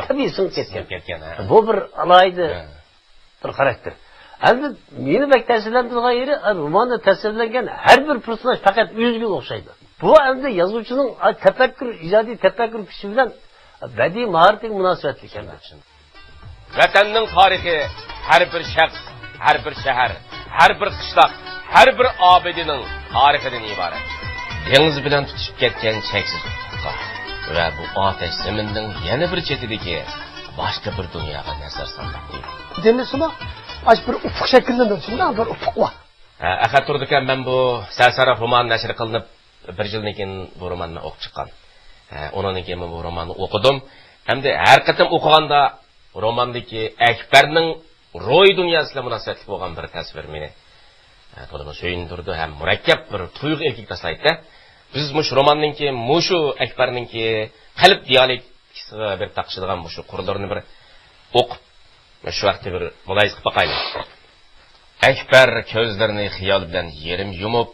تەبىئىي سىڭىپ كەتكەن. سىڭىپ كەتكەن، ھە. بۇ بىر ئالاھىدە ھە. بىر خاراكتېر. ئەمدى مېنى بەك تەسىرلەندۈرىدىغان يېرى، ھە، روماندا تەسۋىرلەنگەن ھەر بىر پېرسوناژ پەقەت ئۆزىگىلا ئوخشايدۇ. بۇ ئەمدى يازغۇچىنىڭ، ھە، تەپەككۇر، ئىجادىي تەپەككۇر كۈچى بىلەن بەدىئىي ماھارىتىگە مۇناسىۋەتلىك ئەمدى. ۋەتەننىڭ تارىخى ھەر بىر شەخس، ھەر بىر شەھەر، ھەر بىر قىشلاق، ھەر بىر ئابىدىنىڭ تارىخىدىن ئىبارەت. دېڭىز بىلەن تۇتىشىپ كەتكەن چەكسىز ئۇپۇققا ۋە بۇ ئاتەش زېمىننىڭ يەنە بىر چېتىدىكى باشقا بىر دۇنياغا نەزەر سالماق دېدى. دېمىسىمۇ، ئاش بىر ئۇپۇق شەكىللىنىدۇ، شۇنداق بىر ئۇپۇق بار. ھە، ئەخەت تۇردى ئاكا، مەن بۇ سەرسانراۋ رومانى نەشر قىلىنىپ، بىر يىلدىن كېيىن بۇ روماننى مەن ئوقۇپ چىققان. ھە، ئۇنىڭدىن كېيىن مەن بۇ روماننى ئوقۇدۇم. ھەمدە ھەر قېتىم ئوقۇغاندا روماندىكى ئەكبەرنىڭ روھىي دۇنياسى بىلەن مۇناسىۋەتلىك بولغان بىر تەسۋىر مېنى، ھە، تولىمۇ سۆيۈندۈرىدۇ ھەم مۇرەككەپ بىر تۇيغۇ ئىلكىگە تاشلايتتى. بىز مۇشۇ روماندىن كېيىن مۇشۇ ئەكبەرنىڭكى قەلب دىيالېكتىكىسىغا بىر تاقىشىدىغان مۇشۇ قۇرلىرىنى بىر ئوقۇپ، شۇ ۋاقىتتا بىر مۇلاھىزە قىلىپ باقايلى. ئەكبەر كۆزلىرىنى خىيال بىلەن يېرىم يۇمۇپ،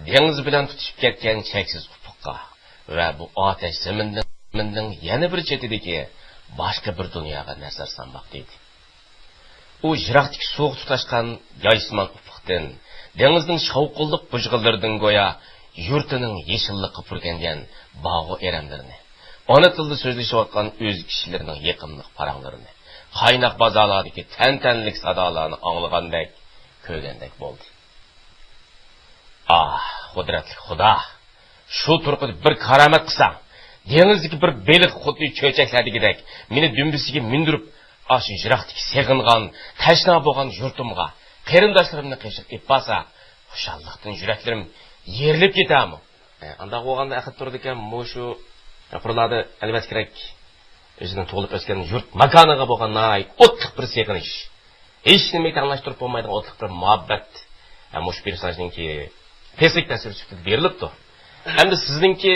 دېڭىز بىلەن تۇتىشىپ كەتكەن چەكسىز ئۇپۇققا ۋە بۇ ئاتەش زېمىننىڭ، زېمىننىڭ يەنە بىر چېتىدىكى باشقا بىر دۇنياغا نەزەر سالماق دېدى. ئۇ يىراقتىكى سۇغا تۇتاشقان يايسىمان ئۇپۇقتىن، دېڭىزنىڭ شاۋقۇنلۇق بۇژغىنلىرىدىن گويا يۇرتىنىڭ يېشىللىققا پۈركەنگەن باغۇ ئېرەنلىرىنى، ئانا تىلدا سۆزلىشىۋاتقان ئۆز كىشىلىرىنىڭ يېقىملىق پاراڭلىرىنى، قايناق بازارلاردىكى تەنتەنىلىك سادالارنى ئاڭلىغاندەك، كۆرگەندەك بولدى. ئاھ، قۇدرەتلىك خۇدا! شۇ تۇرقىدا بىر كارامەت قىلساڭ، دېڭىزدىكى بىر بېلىق خۇددى چۆچەكلەردىكىدەك مېنى دۈمبىسىگە مىندۈرۈپ، ئاشۇ يىراقتىكى سېغىنغان، تەشنا بولغان يۇرتۇمغا، قېرىنداشلىرىمنى قېشىغا ئېلىپ بارسا، خۇشاللىقتىن يۈرەكلىرىم يېرىلىپ كېتەرمۇ؟ ئە، ئانداق بولغاندا ئەخەت تۇردى ئاكا، مۇشۇ قۇرلاردا ئەلۋەتتە كېرەك، ئۆزىنىڭ تۇغۇلۇپ ئۆسكەن يۇرت ماكانىغا بولغان ناھايىتى ئوتلۇق بىر سېغىنىش. ھېچ نېمىگە تەڭلاشتۇرۇپ بولمايدىغان ئوتلۇق بىر مۇھەببەت. ھە، مۇشۇ پېرسوناژنىڭكى پېسىك تەسىرى سۈپىتىدە بېرىلىپتۇ. ئەمدى سىزنىڭكى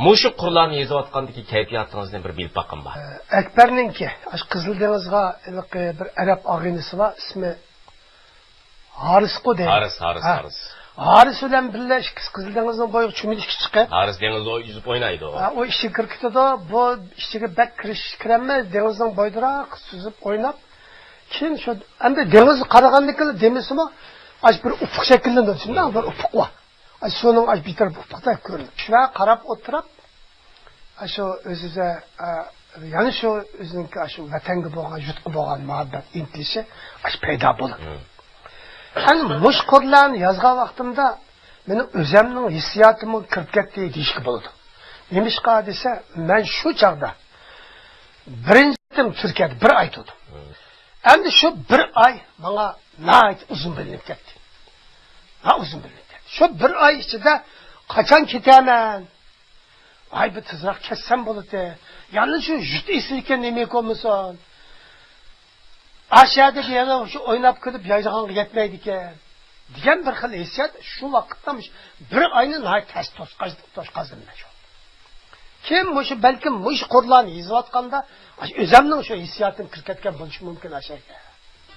مۇشۇ قۇرلارنى يېزىۋاتقاندىكى كەيپىياتىڭىزنى بىر بىلىپ باققىن بار. ئەكبەرنىڭكى، ئاشۇ قىزىل دېڭىزغا ھېلىقى بىر ئەرەب ئاغىنىسى بار، ئىسمى ھارىسقۇ دەيدۇ. ھارىس، ھارىس، ھە. ھارىس. ھارىس بىلەن بىللە ئىككىسى قىزىل دېڭىزنىڭ بويىغا چۆمۈلۈشكە چىقىپ. ھارىس دېڭىزدا ئۇزۇپ ئوينايدۇ. ھە، ئۇ ئىچىگە كىرىپ كېتىدۇ. بۇ ئىچىگە بەك كىرىش، كىرەلمەي، دېڭىزنىڭ بويىدىراق سۈزۈپ ئويناپ. كېيىن شۇ، ئەمدى دېڭىزغا قارىغاندىكىلا دېمىسىمۇ، ئاشۇ بىر ئۇپۇق شەكىللىنىدۇ، شۇنداق بىر ئۇپۇق بار. ئاشۇ سۇنىڭ ئاشۇ بىر تەرىپى ئۇپۇقتەك كۆرۈنىدۇ. شۇ قاراپ ئولتۇرۇپ، ئاشۇ ئۆزىگە، ئە، يەنە شۇ ئۆزىنىڭكى ئاشۇ ۋەتەنگە بولغان، يۇرتقا بولغان مۇھەببەت ئىنتىلىشى ئاشۇ پەيدا بولىدۇ. مم. ئەنە مۇشۇ قۇرلارنى يازغان ۋاقتىمدا مېنىڭ ئۆزەمنىڭ ھېسسىياتىممۇ كىرىپ كەتتى دېيىشكە بولىدۇ. نېمىشقا دېسە، مەن شۇ چاغدا بىرىنچى قېتىم تۈركىيەدە بىر ئاي تۇردۇم. مم. ئەمدى شۇ بىر ئاي ماڭا ناھايىتى ئۇزۇن بىلىنىپ كەتتى. ھە، ئۇزۇن بىلىنىپ كەتتى. شۇ بىر ئاي ئىچىدە قاچان كېتەمەن؟ ۋاي، بىر تېزراق كەتسەم بولاتتى. يەنە شۇ يۇرت ئېسىلكەن نېمە بولمىسۇن؟ ئاشۇ يەردە بىر يەردە شۇ ئويناپ كېلىپ يايدىغانغا يەتمەيدىكەن، دېگەن بىر خىل ھېسسىيات شۇ ۋاقىتتا مۇشۇ بىر ئاينى ناھايىتى تەس توسقاز-، توسقازدىم مەن شۇ. كېيىن مۇشۇ، بەلكىم مۇشۇ قۇرلارنى يېزىۋاتقاندا، ئاشۇ ئۆزەمنىڭ شۇ ھېسسىياتىم كىرىپ كەتكەن بولۇشى مۇمكىن ئاشۇ يەردە.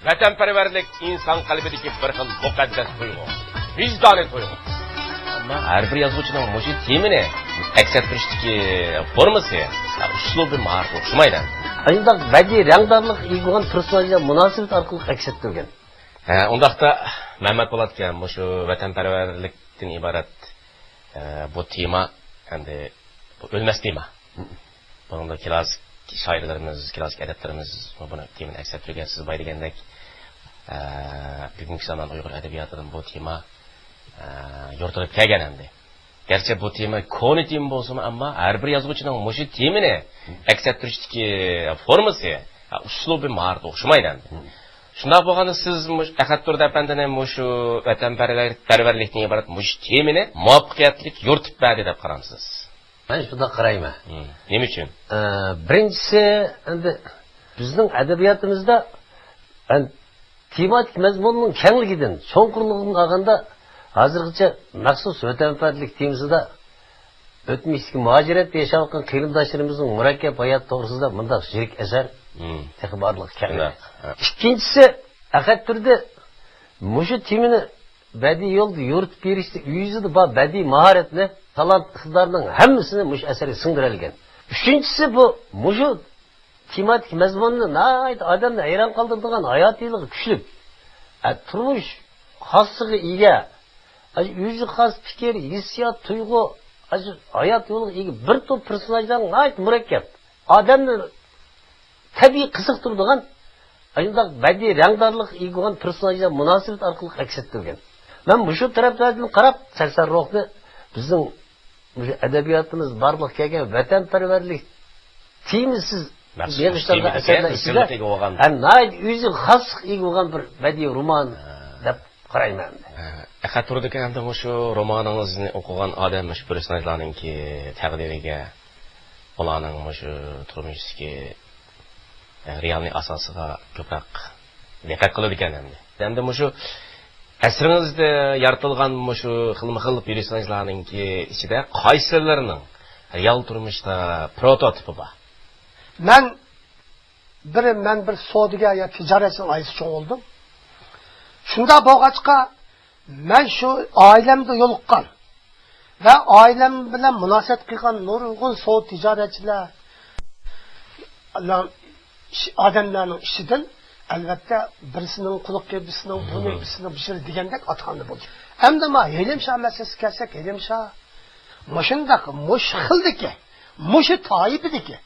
ۋەتەنپەرۋەرلىك ئىنسان قەلبىدىكى بىر خىل مۇقەددەس تۇيغۇ، ۋىجدانىي تۇيغۇ. ئەمما ھەر بىر يازغۇچىنىڭ مۇشۇ تېمىنى ئەكس ئەتتۈرۈشتىكى فورمىسى، ئۇسلۇبى ماھارىتى ئوخشىمايدۇ. ئانداق بەدىئىي رەڭدارلىق ئىگە بولغان پېرسوناژلار مۇناسىۋەت ئارقىلىق ئەكس ئەتتۈرگەن. ھە، ئۇنداقتا مەمەت پولات ئاكا، مۇشۇ ۋەتەنپەرۋەرلىكتىن ئىبارەت، ئە، بۇ تېما، ئەمدى بۇ ئۆلمەس تېما. بۇنىڭدا كلاسسىك شائىرلىرىمىز، كلاسسىك ئەدىبلىرىمىز بۇنى تېمىنى ئەكس ئەتتۈرگەن. سىز بايا دېگەندەك، ئە، بۈگۈنكى زامان ئۇيغۇر ئەدەبىياتىدىن بۇ تېما، ئە، يورۇتۇلۇپ كەلگەن ئەمدى. گەرچە بۇ تېما كونا تېما بولسىمۇ، ئەمما ھەر بىر يازغۇچىنىڭ مۇشۇ تېمىنى ئەكس ئەتتۈرۈشتىكى فورمىسى، ئە، ئۇسلۇبى ماھارىتى ئوخشىمايدۇ ئەمدى. شۇنداق بولغاندا سىز مۇش-، ئەخەت تۇردى ئەپەندىنى مۇشۇ ۋەتەنپەرۋەرلىكتىن ئىبارەت مۇشۇ تېمىنى مۇۋەپپەقىيەتلىك يورۇتۇپ بەردى دەپ قارامسىز؟ مەن شۇنداق قارايمەن. مم. نېمە ئۈچۈن؟ ئە، بىرىنچىسى، ئەمدى بىزنىڭ ئەدەبىياتىمىزدا، ئەن-، تېماتىك مەزمۇننىڭ كەڭلىكىدىن، چوڭقۇرلۇقىدىن ئالغاندا، ھازىرغىچە مەخسۇس ۋەتەنپەرۋەرلىك تېمىسىدا ئۆتمۈشتىكى مۇھاجىرەتتە ياشاۋاتقان قېرىنداشلىرىمىزنىڭ مۇرەككەپ ھاياتى توغرىسىدا مۇنداق يىرىك ئەسەر مم. تېخى بارلىققا كەلمىدى. شۇنداق. ھە. ئىككىنچىسى، ئەخەت تۇردى مۇشۇ تېمىنى بەدىئىي يولدا يورۇتۇپ بېرىشتە ئۆزىدە بار بەدىئىي ماھارەتنى، تالانت ئىقتىدارنىڭ ھەممىسىنى مۇشۇ ئەسەرگە سىڭدۈرەلىگەن. ئۈچىنچىسى، بۇ مۇشۇ تېماتىك مەزمۇننى ناھايىتى ئادەمنى ھەيران قالدۇرىدىغان ھاياتىيلىقى كۈچلۈك، ئە، تۇرمۇش خاسلىقىغا ئىگە، ئە، ئۆزىگە خاس پىكىر، ھېسسىيات، تۇيغۇ، ئە، ھايات يولىغا ئىگە بىر توپ پېرسوناژلار ناھايىتى مۇرەككەپ. ئادەمنى تەبىئىي قىزىقتۇرىدىغان ئاشۇنداق بەدىئىي رەڭدارلىققا ئىگە بولغان پېرسوناژلار مۇناسىۋەت ئارقىلىق ئەكس ئەتتۈرگەن. مەن مۇشۇ تەرەپلەردىن قاراپ، سەرسان روھنى بىزنىڭ مۇشۇ ئەدەبىياتىمىز بارلىققا كەلگەن ۋەتەنپەرۋەرلىك تېمىسىز مەخسۇس بېغىشلانغان تېمىدىكى ئەسەرلەر ئىچىدە سىرلىق ئىگە بولغان. ھەم ناھايىتى ئۆزىگە خاسلىق ئىگە بولغان بىر بەدىئىي رومان ھە. دەپ قارايمەن. ھە. ئەخەت تۇردىكى ئەمدى مۇشۇ رومانىڭىزنى ئوقۇغان ئادەم مۇشۇ پېرسوناژلارنىڭكى تەقدىرىگە، ئۇلارنىڭ مۇشۇ تۇرمۇشتىكى، ئە، رېئالنىي ئاساسىغا كۆپرەك دىققەت قىلىدىكەن ئەمدى. ئەمدى مۇشۇ ئەسىرىڭىزدە يارىتىلغان مۇشۇ خىلمۇ خىل پېرسوناژلارنىڭكى ئىچىدە قايسىلىرىنىڭ رېئال تۇرمۇشتا پروتوتىپى بار؟ مەن بىر، مەن بىر سودىگەر يا تىجارەتچىنىڭ ئائىلىسىدە چوڭ بولدۇم. شۇنداق بولغاچقا، مەن شۇ ئائىلەمدە يولۇققان ۋە ئائىلەم بىلەن مۇناسىۋەت قىلغان نۇرغۇن سودا تىجارەتچىلەر، ئادەملەرنىڭ ئىچىدىن، ئەلۋەتتە، بىرسىنىڭ قۇلىقى، بىرسىنىڭ بۇرنى، مم. بىرسىنىڭ بېشى دېگەندەك ئاتىخاندا بولدى. ئەمدى ما ھېلىم شاھ مەسىلىسىگە كەلسەك، ھېلىم شاھ مۇشۇنداق، مۇشۇ خىلدىكى، مۇشۇ تايىپىدىكى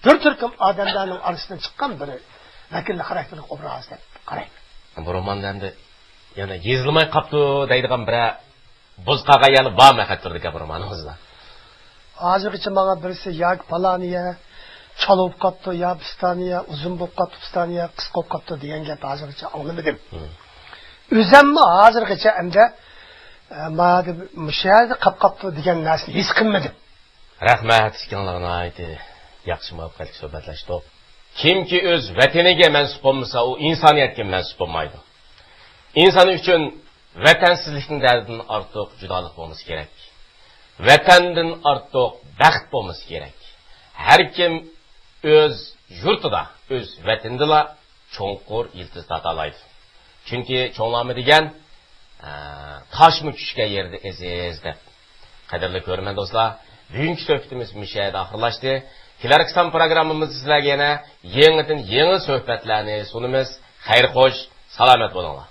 بىر تۈركۈم ئادەملەرنىڭ ئارىسىدىن چىققان بىر ۋەكىللىك خاراكتېرلىك ئوبراز دەپ قارايمەن. بۇ روماندا ئەمدى يەنە يېزىلماي قاپتۇ دەيدىغان بىرەر بۇز قالغان يەرلەر بارمۇ ئەخەت تۇردىكى بۇ رومانىڭىزدا؟ ھازىرغىچە ماڭا بىرسى ياكى پالانىيە چالا بولۇپ قاپتۇ، يا پىستانىيە ئۇزۇن بولۇپ قاپتۇ، پىستانىيە قىسقا بولۇپ قاپتۇ دېگەن گەپ ھازىرغىچە ئاڭلىمىدىم. مم. ئۆزەممۇ ھازىرغىچە ئەمدى، ئە، مانا مۇشۇ يەردە قاپ قاپتۇ دېگەن نەرسىنى ھېس قىلمىدىم. رەھمەت، ئىككىڭلارغا ناھايىتى ياخشى، مۇۋەپپەقىيەتلىك سۆھبەتلەشتۇق. كىمكى ئۆز ۋەتىنىگە مەنسۇپ بولمىسا، ئۇ ئىنسانىيەتكە مەنسۇپ بولمايدۇ. ئىنسان ئۈچۈن ۋەتەنسىزلىكنىڭ دەردىدىن ئارتۇق جۇدالىق بولمىسا كېرەك. ۋەتەندىن ئارتۇق بەخت بولمىسا كېرەك. ھەر كىم ئۆز يۇرتىدا، ئۆز ۋەتىنىدىلا چوڭقۇر يىلتىز تارتالايدۇ. چۈنكى چوڭلارمۇ دېگەن، ئە، «تاشمۇ چۈشكەن يېرىدە ئېزىز» دەپ. قەدىرلىك كۆرۈرمەن دوستلار، بۈگۈنكى سۆھبىتىمىز مۇشۇ يەردە ئاخىرلاشتى. كېلەركى سان پروگراممىمىزدا سىلەرگە يەنە يېڭىدىن يېڭى سۆھبەتلەرنى سۇنىمىز. خەير خوش، سالامەت بولۇڭلار.